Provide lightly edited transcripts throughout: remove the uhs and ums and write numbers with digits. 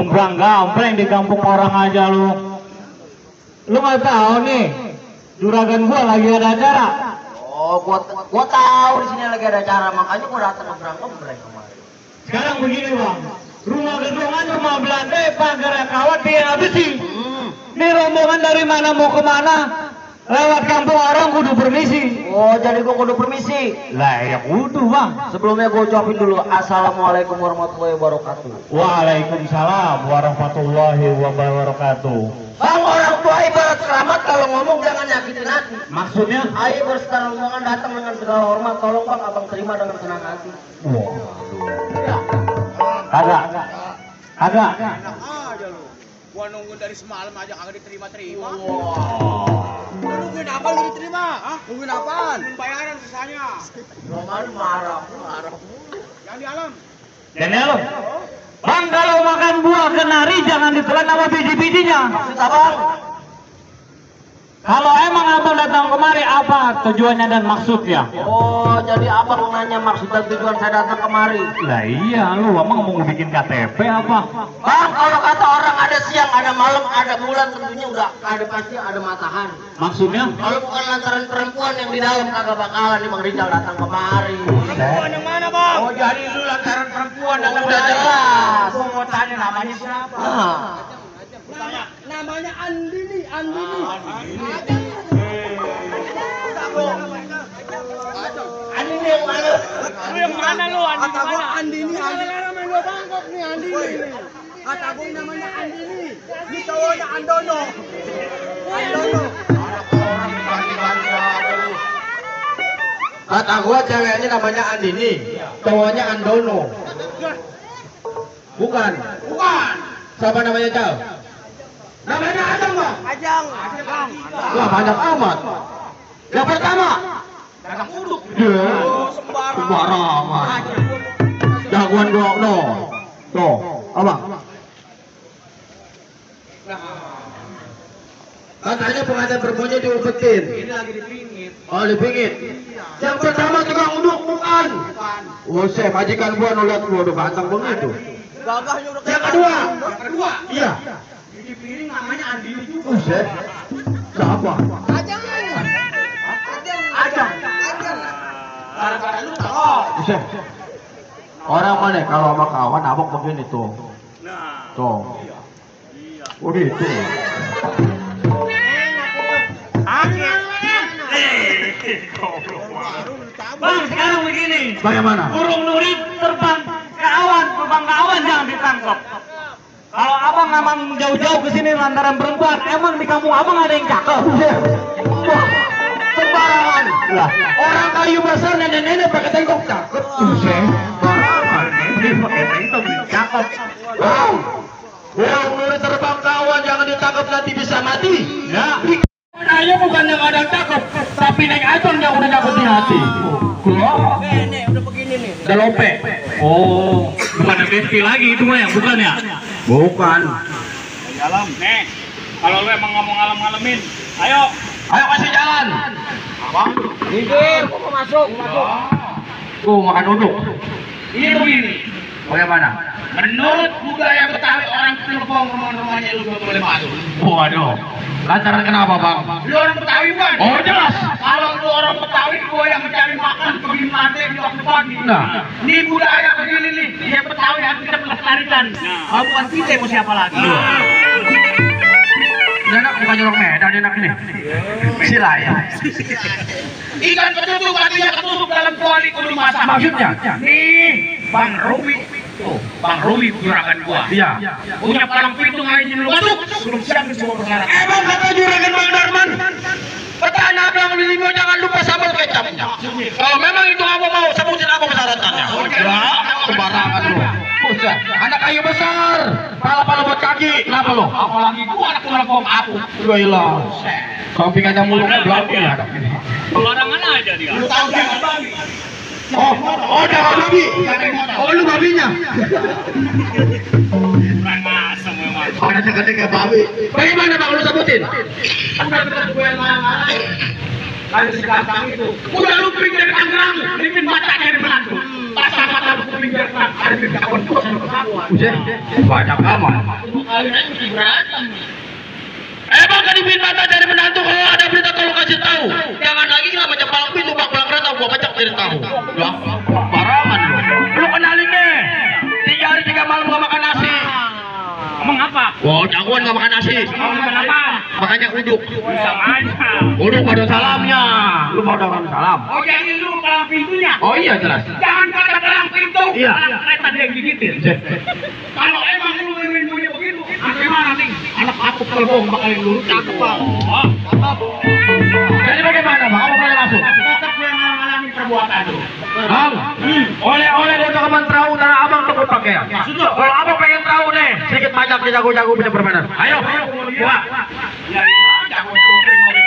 Gembrang-gambreng di kampung orang aja lu. Lu nggak tahu nih, juragan gua lagi ada acara. Oh, gua tahu di sini lagi ada acara, makanya gua datang gembrang-gembreng kemarin. Sekarang begini bang, rumah gedungan rumah Belanda, pagar kawat dihabisin. Ini rombongan dari mana mau kemana? Lewat kampung orang kudu permisi. Oh, jadi gua kudu permisi. Lah ya kudu bang. Sebelumnya gua ucapin dulu assalamualaikum warahmatullahi wabarakatuh. Waalaikumsalam warahmatullahi wabarakatuh. Bang, orang tua ibarat keramat, kalau ngomong jangan nyakitin hati. Maksudnya? Ayo bersetar rombongan datang dengan segala hormat, tolong bang abang terima dengan senang hati. Kagak. Kagak. Enak aja lu. Gua nungguin dari semalam aja kagak diterima-terima. Lu nungguin apa lu diterima? Hah? Nungguin apaan? Nungguin bayaran sisanya. Roman marah. Yang di alam. Dan ya lo, bang kalau makan buah kenari jangan ditelan sama biji-bijinya. Maksud abang? Kalau emang abang datang kemari apa tujuannya dan maksudnya? Oh, jadi abang nanya maksud dan tujuan saya datang kemari. Lah iya lu, abang mau bikin KTP apa? Bang, kalau kata orang ada siang, ada malam, ada bulan, tentunya udah ada pasti ada matahari. Maksudnya? Kalau bukan lantaran perempuan yang di dalam kagak bakalan nih Bang Rizal datang kemari. Perempuan yang mana, Bang? Oh, jadi lu lantaran perempuan datang udah jelas. Gua mau tanya namanya siapa? Namanya Andini. Andini yang mana? Lu yang mana lu? Kata gua Andini. Main gua Bangkok nih Andini. Kata gua namanya Andini. Ini cowoknya Andono. Kata gua ceweknya namanya Andini, cowoknya Andono. Bukan. Siapa namanya Cal? Namanya Ajang bang. Ajang. Wah banyak amat. Yang pertama. Datang uduk. Sembarangan. Jagoan gua no. Tuh, abang. Katanya pengantin perempuannya diumpetin. Ini lagi dipingit. Oh dipingit. Yang pertama tukang uduk bukan. Oh saya majikan gua lihat gua udah ganteng begitu. Gagahnya udah Yang kedua. Iya. Di piring namanya Andini juga. Buset. Siapa? Ajang. Gara-gara lu tahu. Buset. Orang mana kalau sama kawan abang begini tuh. Nah. Tuh. Oh gitu. Bang sekarang begini. Bagaimana? Burung nuri terbang ke awan jangan ditangkap. Kalau abang memang jauh-jauh ke sini lantaran perempuan, emang di kampung abang ada yang cakep? Sembarangan. Lah, orang kayu besar nenek-nenek pakai tengkok cakep. Sembarangan. Ini pakai tengkok cakep. Wow. Burung nuri terbang ke awan jangan ditangkap nanti bisa mati. Ya. Ayo bukan yang ada cakep, tapi Neng Acon yang udah cakep di hati. Nih, udah begini nih. Udah lope. Oh, bukan Besti lagi itu mah ya, bukan ya? Bukan. Dalam. Nih. Kalau lu emang ngomong ngalem-ngalemin, ayo. Ayo kasih jalan. Abang. Minggir, gua mau masuk. Makan duduk. Ini begini. Bagaimana? Menurut budaya Betawi orang telepon rumah-rumahnya lu gak boleh masuk. Waduh. Lantaran kenapa bang? Lu orang Betawi kan? Oh jelas. Kalau lu orang Betawi, gua yang mencari makan pergi mati di waktu pagi. Nah. Ini budaya begini nih. Dia Betawi harus kita pelestarikan. Kalau bukan kita mau siapa lagi? Ini anak bukan nyolong Medan enak ini. Sila ya. Ikan ketutup artinya ketutup dalam kuali kudu masak. Maksudnya? Nih, Bang Robi. Tuh, Bang Robi juragan gua. Iya. Punya palang pintu ngaji dulu masuk. Belum siapin semua persyaratan. Emang kata juragan Bang Darman. Petana bilang limo jangan lupa sambal kecapnya. Kalau memang itu kamu mau sebutin apa persyaratannya? Ya, sembarangan lu. Buset, anak kayu besar. Pala-pala buat kaki. Kenapa lu? Apalagi gua anak tulang aku. Gila. Samping aja mulutnya belakang ya. Sembarangan aja dia. Lu tahu jangan babi. Oh, jangan babi. Oh, lu babinya. Kurang asem memang. Ada segede kayak babi. Bagaimana bang lu sebutin? Udah betul gue yang marah-marah. Lalu si Gantang itu. Udah lu pinggir Tangerang. Lipin mata dari menantu. Pasang mata lu pinggir Tangerang. Ada di kawan Buset, banyak amat. Emang kan dibin mata dari menantu, kalau ada berita tolong kasih tahu. Jangan lagi nggak macam palang pintu, bak palang rata, gua pecah dari tahu. Ya, barangan lu. Lu kenalin deh. 3 hari 3 malam gak makan nasi. Emang apa? Wah, jagoan gak makan nasi. Kenapa? Makanya uduk. Sama aja. Uduk pada salamnya. Lu mau orang salam? Oh, jadi lu palang pintunya? Oh iya jelas. Jangan kata palang pintu. Iya. Anak kereta dia yang gigitin. Kalau emang lu ilmunya begitu, gimana nih? Anak aku kelbong bakal lurus. Cakep, Bang. Oh, cakep. Jadi bagaimana, Bang? Kamu boleh masuk? Tetap gue ngalamin perbuatan lu. Bang, oleh-oleh dari teman perahu tanah abang takut pakai ya? Kalau abang pengen perahu nih, sedikit pajak di jago-jago bisa permainan. Ayo, buat. Ya, jago cungkring mau ini.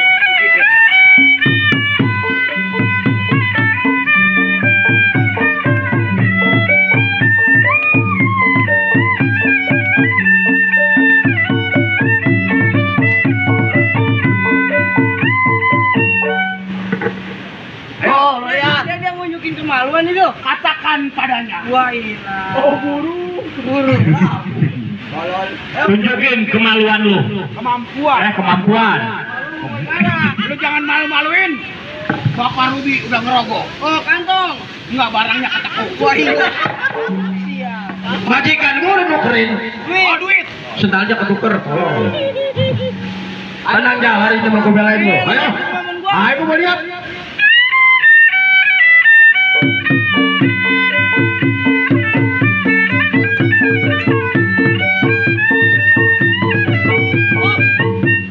Oh, lihat. Dia nunjukin kemaluan itu. Katakan padanya. Wah, ilah. Oh, guru. Tunjukin kemaluan lu. Kemampuan. Kemampuan. Mana? Lu jangan malu-maluin. Bapak Ruby udah ngerogoh. Oh, kantong. Enggak barangnya kataku. Wah, ilah. Majikan gua udah nukerin. Oh, duit. Sendalnya ketuker. Tenang aja, hari ini mau gue belain lu. Ayo. Ayo mau lihat.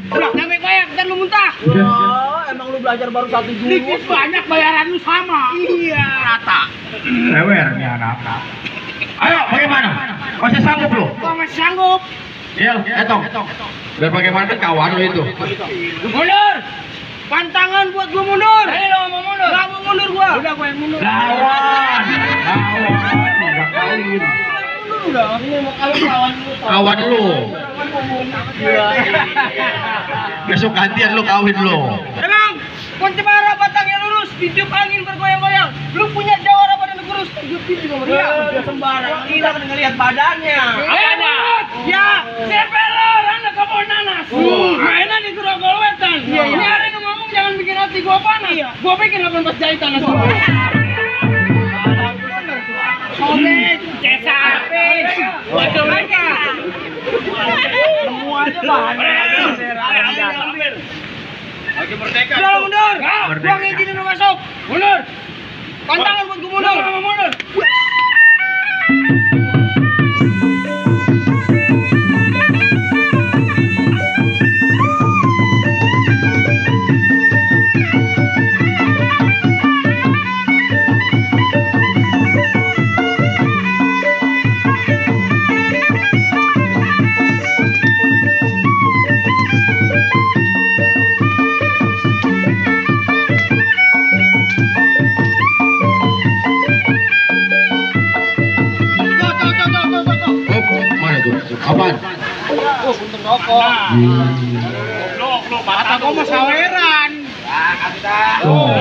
Udah, nyampe kayak dan lu muntah. Oh, emang lu belajar baru 1 juz. Dikit banyak bayaran lu sama. Iya. Rata. Lewer nih anak. Ayo, bagaimana? Masih sanggup lu? Gua masih sanggup. Iya, etong. Biar bagaimana kan kawan lu itu. Mundur. Pantangan buat gua mundur. Ayo, mau mundur. Enggak mau mundur gua. Udah gue yang mundur. Lawan. Enggak kawin. Udah, ini mau kawin lawan lu. Kawan lu. Besok gantian lu kawin lu. Emang kunci marah batangnya lurus, tiup angin bergoyang-goyang. Lu punya jawara badan kurus, tiupin juga meriah. Dia sembarang. Gila kan ngelihat badannya. Ada. Ya, sepelor anak kebon nanas. Mainan di Grogol Wetan. Iya, iya. Ini hari lu ngomong jangan bikin hati gua panas. Gua bikin 18 jahitan asal. Sobek, cesar, waduh mereka. Semuanya bahan. Lagi merdeka. Udah lu mundur. Merdeka. Gua ngizinin lu masuk. Mundur. Pantangan buat gua mundur. Mundur. Mana tuh? Apaan? Oh, punten rokok. Kata gua mau saweran. Oh.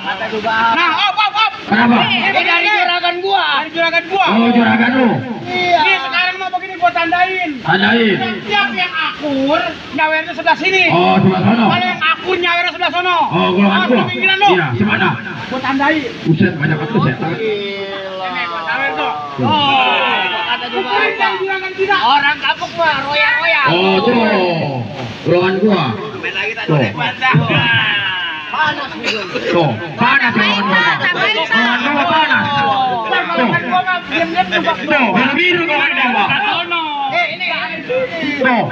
Kata juga. Nah, op. Kenapa? Ini dari juragan gua. Dari juragan gua. Oh, juragan lu. Iya. Ini sekarang mau begini gua tandain. Tandain. Tiap yang akur, nyawernya sebelah sini. Oh, sebelah sana. Kalau yang akur nyawernya sebelah sono. Oh, golongan Awas gua. di pinggiran lu. Iya, semana? Gua tandain. Buset, banyak banget ya. Ini gua tawer tuh. Kata juga Pukulin apa? yang juragan tidak. Orang kapuk mah royang-royang. Oh, tuh. Golongan gua. Tuh. Panas nih. Tuh, panas golongan gua. Golongan gua panas. Tuh. Gua mah diam-diam tuh. Tuh, biru-biru golongan gua. Sono. Ini Tuh,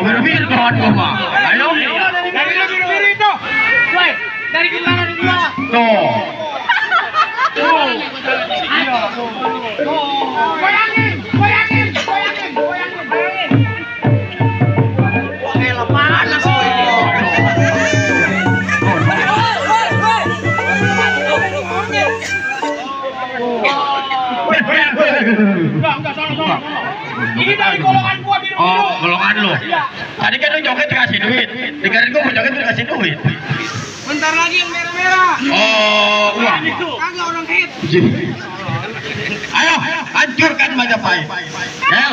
biru-biru golongan gua. Ayo. Dari biru-biru itu. Woi, dari gimana di gua? Tuh. Goyangin. elah panas gue ini. Enggak, sono. Ini dari golongan gua biru. Oh, golongan lu. Tadi kan lu joget dikasih duit. Dikarenain gua mau joget dikasih duit. Bentar lagi yang merah-merah. Oh, uang. Kagak orang hit. Ayo, hancurkan Majapahit. Gel.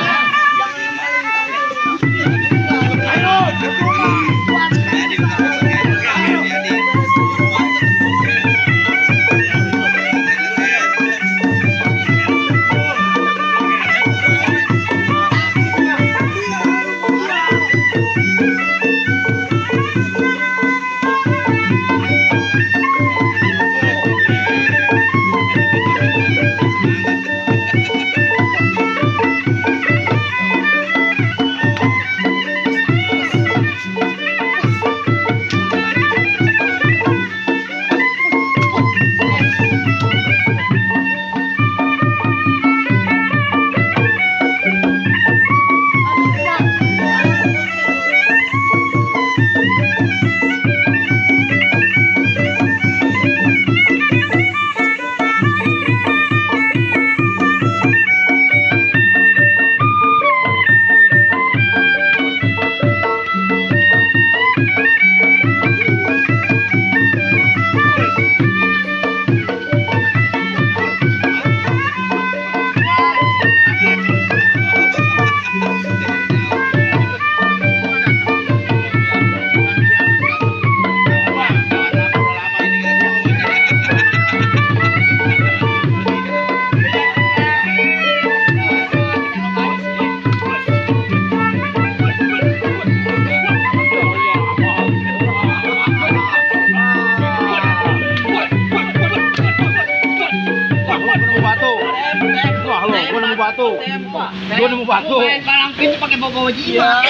Gua nemu batu. Main palang pintu pakai bawa jimat.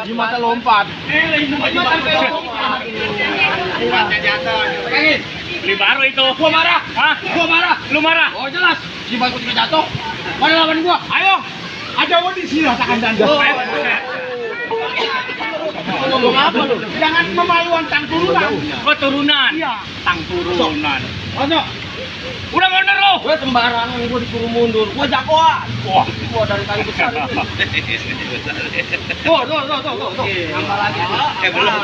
Di mata lompat. Beli baru itu. Gua marah. Hah? Gua marah. Lu marah? Oh jelas. Si batu tidak jatuh. Mana lawan gua? Ayo. Aja gua di sini rasakan dan. Apa lu? Jangan memaluan tang turunan. Gua turunan. Iya. Tang turunan. Masuk. Udah mundur lu. Gue sembarangan, gue disuruh mundur. Gue jagoan. Wah. Gue dari kali besar ini. Tuh. Nambah lagi. Belum.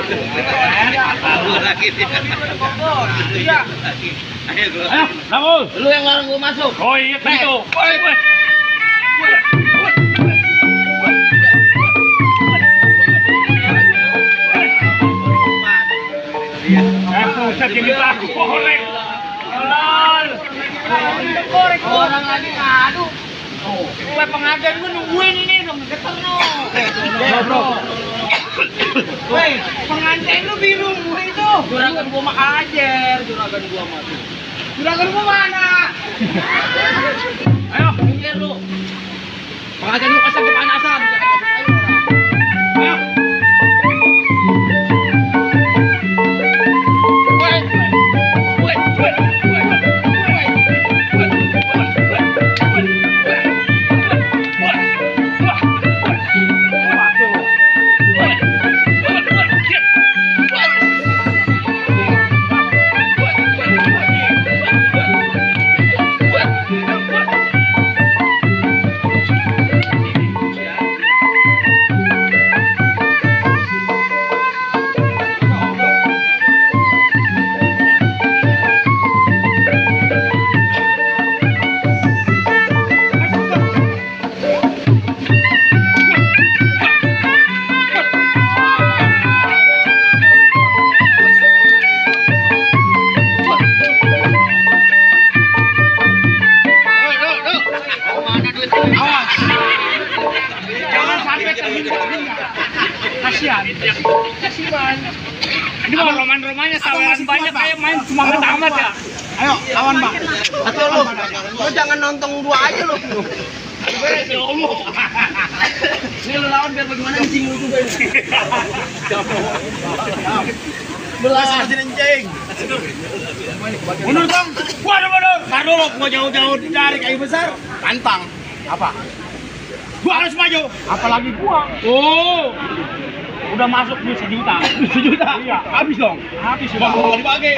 Belum lagi. Iya. Ayo, Raul. Lu yang larang gue masuk. Oh iya tentu. Pusat jadi baku korek. Korek orang lagi ngadu. Gue pengajian gue nungguin ini dong getar no. Bro. Woi, pengantin lu bingung gue itu. Juragan gue mah ajar, juragan gue mah. Juragan gue mana? Ayo. Minggir lu. Pengajian lu kasih kepanasan. Ayo. Kasihan. Ini mah roman-romannya saweran banyak kayak main cuma amat ya. Ayo, lawan Bang. Atau lu jangan nonton dua aja lu. Ini lu lawan biar bagaimana anjing lu juga ini. Belas aja anjing. Mundur Bang. Waduh. Tar dulu, gua jauh-jauh dari kayu besar. Pantang. Apa? Gua harus maju. Apalagi gua. Oh. Udah masuk nih 1 juta. 1 juta? Iya. Habis dong. Habis Bang. Mau dibagi.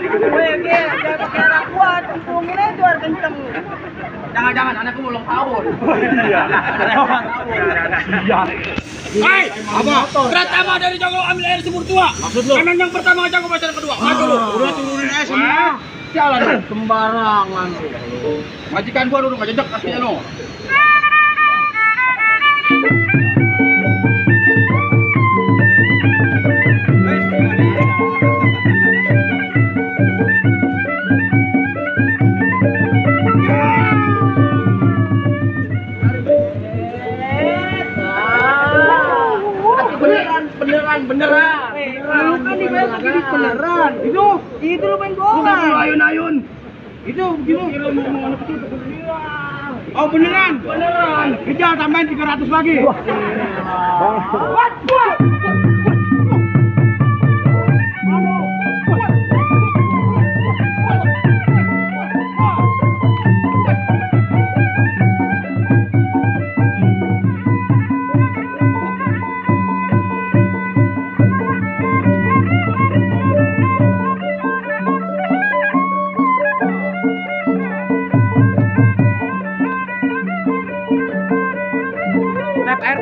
Jangan pakai anak kuat, kumpulin itu harus kenceng. Jangan, anakku ulang tahun. Iya. Hei, apa? Pertama dari jago ambil air sumur tua. Maksud lu? Memang yang pertama jago baca yang kedua. Maju lu. Udah turunin aja semua. Jalan sembarangan. Majikan gua dulu enggak jejak kakinya lu. Beneran. Lu kan dibayar pakai duit beneran. Itu lu main bohongan. Ayun-ayun. Itu begini. Oh beneran? Beneran. Kejar tambahin 300 lagi. Tap air.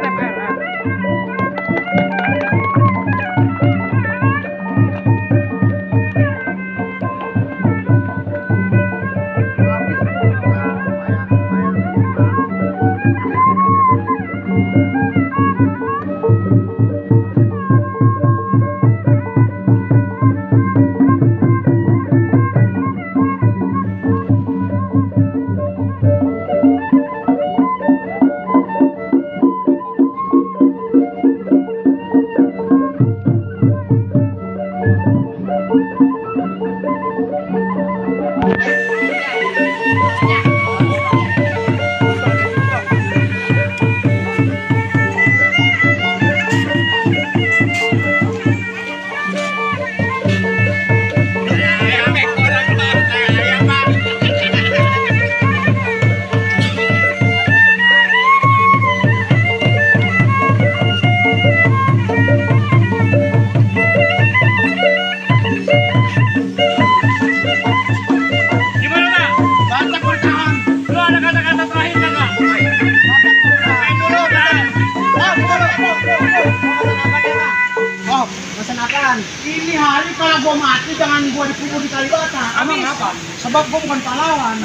Ini hari kalau gua mati jangan gua dikubur di Kalibata. Emang apa? Sebab gua bukan pahlawan.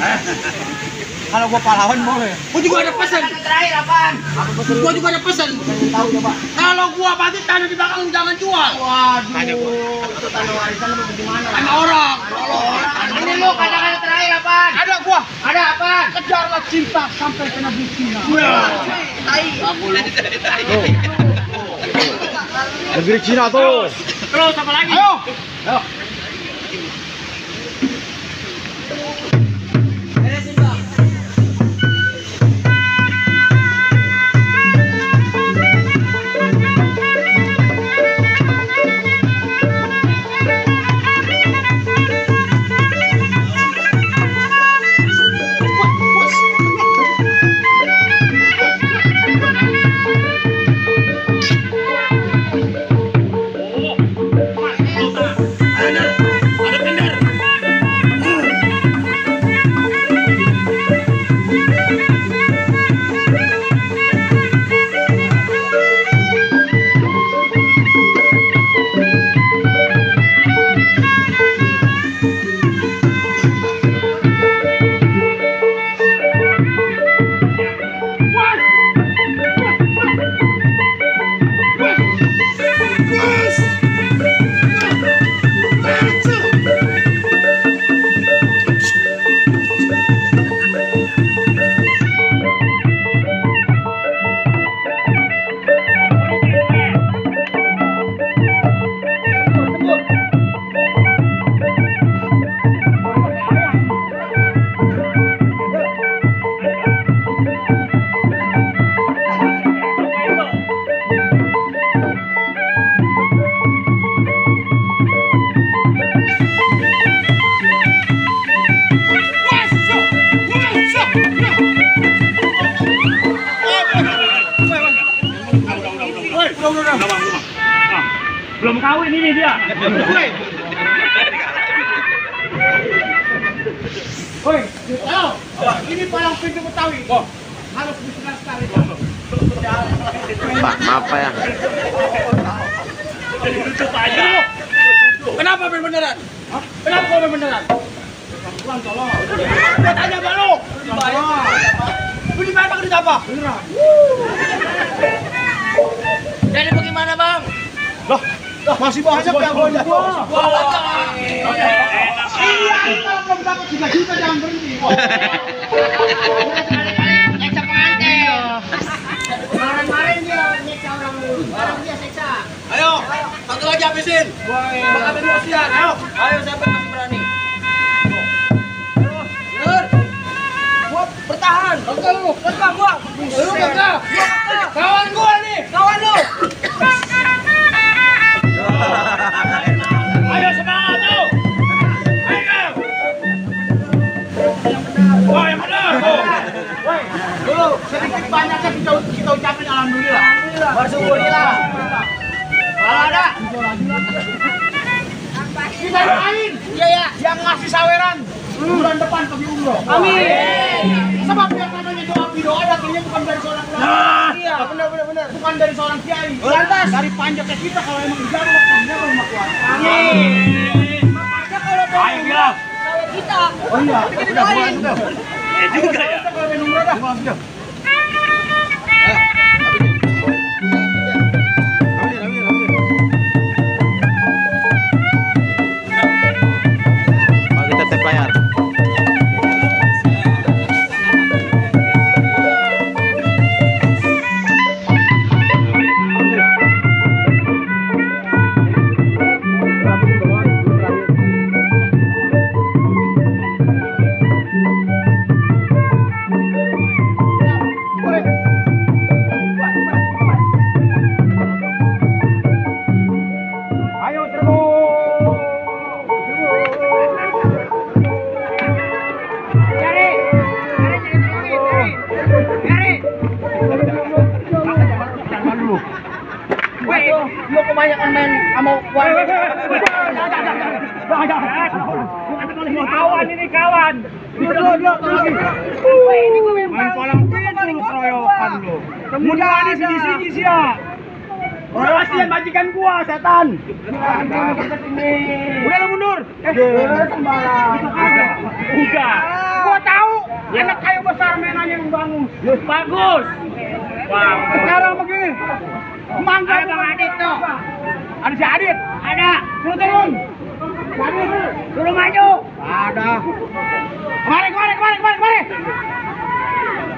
Kalau gua pahlawan boleh. Gua juga ada pesan. Terakhir apaan? Gua juga ada pesan. Tahu coba. Kalau gua mati tanah di belakang jangan jual. Waduh, itu tanah warisan lu bagaimana? Tanah orang. Ini lu kata-kata terakhir apaan? Ada gua. Ada apaan? Kejarlah cinta sampai ke negeri Cina. Negeri Cina tuh. Terus apa lagi? Ayo. Ayo. Belum kawin ini dia. Woi, ayo. Ini palang pintu Betawi. Harus diselaskan itu. Pak, maaf Pak ya. Kenapa beneran? Kenapa kau beneran? Pulang tolong. Buat aja balu. Beli apa kerja apa? Beneran. Jadi bagaimana bang? Loh, masih banyak yang mau jadi. Iya, kalau dapat 3 juta jangan berhenti. Nyeksa pengantin. Kemarin-kemarin dia nyeksa orang dia seksa. Ayo, satu lagi habisin. Bakal emosian. Ayo siapa yang masih berani? Nur. Gua bertahan. Oke lu. Enggak gua. Lu enggak. Kawan gua nih. Kawan lu. Ayo semangat tuh. Ayo. Wah, yang benar. Woi, dulu sedikit banyaknya kita ucapin alhamdulillah. Bersyukurillah. Kalau ada kita doain. Iya ya. Yang ngasih saweran bulan depan pergi umroh. Amin. Sebab yang namanya doa datangnya bukan dari seorang ulama. Iya. Benar. Bukan dari seorang kiai. Lantas. Dari panjatnya kita kalau emang dijawab panjat rumah keluarga. Amin. Makanya kalau mau bilang. sawit kita. Oh iya. Kita doain. Juga ya. Kalau main umroh dah. Pak, kita tap layar. Ayo serbu. Woi, lu kebanyakan main sama warga. Kawan ini kawan. Woi, ini gue Main kolam pintu keroyokan lu. Mudah di sini sih ya. Orang kasihan majikan gua, setan. Udah lu mundur. Udah. Gua tahu. Anak kayu besar mainannya yang bagus. Bagus. Wah, sekarang begini. Mangga Bang Adit tuh. Ada si Adit? Ada. Suruh turun. Adit, suruh maju. Ada. Kemari.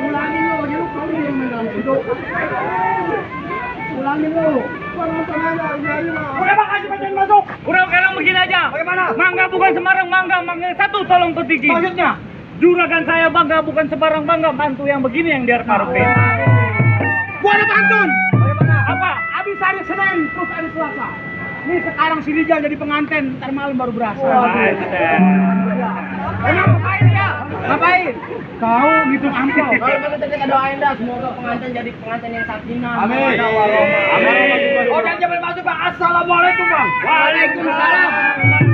Ulangin lu, jadi lu kau yang megang itu. Ulangin lu. Udah Bang, kasih bagian masuk. Udah sekarang begini aja. Bagaimana? Mangga bukan sembarang mangga, mangga satu tolong petiki. Maksudnya? Juragan saya bangga bukan sembarang bangga, bantu yang begini yang dia karpet. Gua ada pantun. Bagaimana? Apa? Habis hari Senin terus hari Selasa. Ini sekarang si Rijal jadi pengantin, ntar malam baru berasa. Emang ngapain ya? Ngapain? Kau gitu ampau. Kalau begitu kita doain dah semoga pengantin jadi pengantin yang sakinah. Amin. Amin. Oh, dan jangan masuk Bang. Assalamualaikum Bang. Waalaikumsalam.